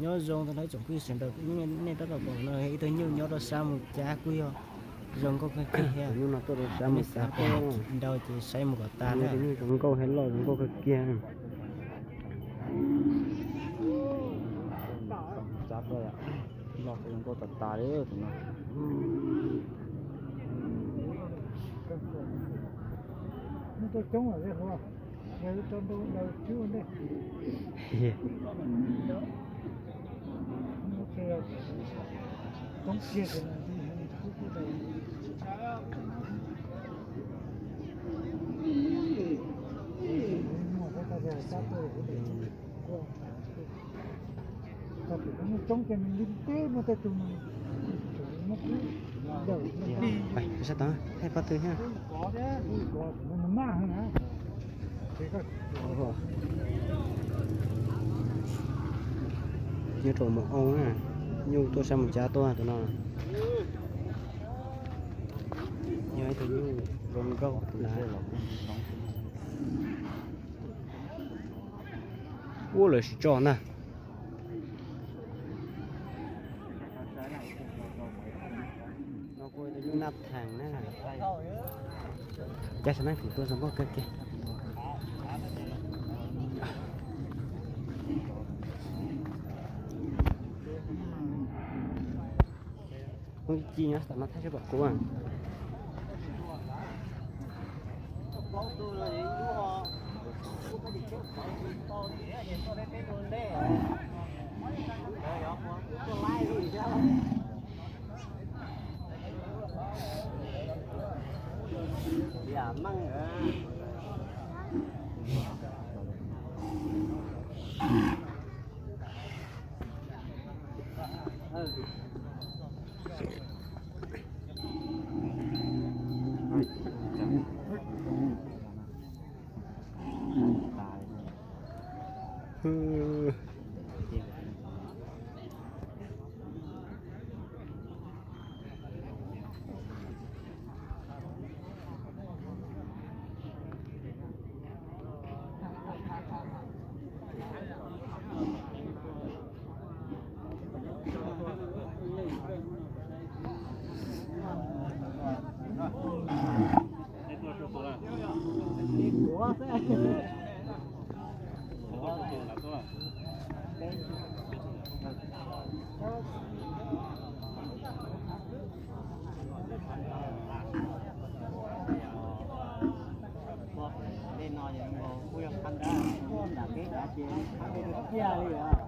Nyob zoo tag nrho ib tsoom phooj ywg sawv daws, nej tab tom pom no ib tug nyuj nyob rau sab Moos Cab kuj yog zoo nkauj kawg kiag thiab. Tus nyuj no tuaj rau sab Moos Cab tuaj, nrau ces saib mus kom tas na. Tus nyuj zoo nkauj thiab loj zoo nkauj kawg kiag. Loj zoo nkauj tas tas li tus no. Sab tod thaij pob tw thiab. Nyob rau Mus Oo na, nyuj tuaj sab Moos Cab tuaj tus no. Yog ib tug nyuj zoo nkauj lawm. Ua lawv tsis tso ntag. No kuj yog tus nyuj nab thees na. Cab sab neeb feem tua zoo nkauj kawg kiag. Kuv ci nyob tom no thaij saib pom kub. Tej no kuj yog qab nrad, nram teb nrad ces qab teb tiag tiag li os.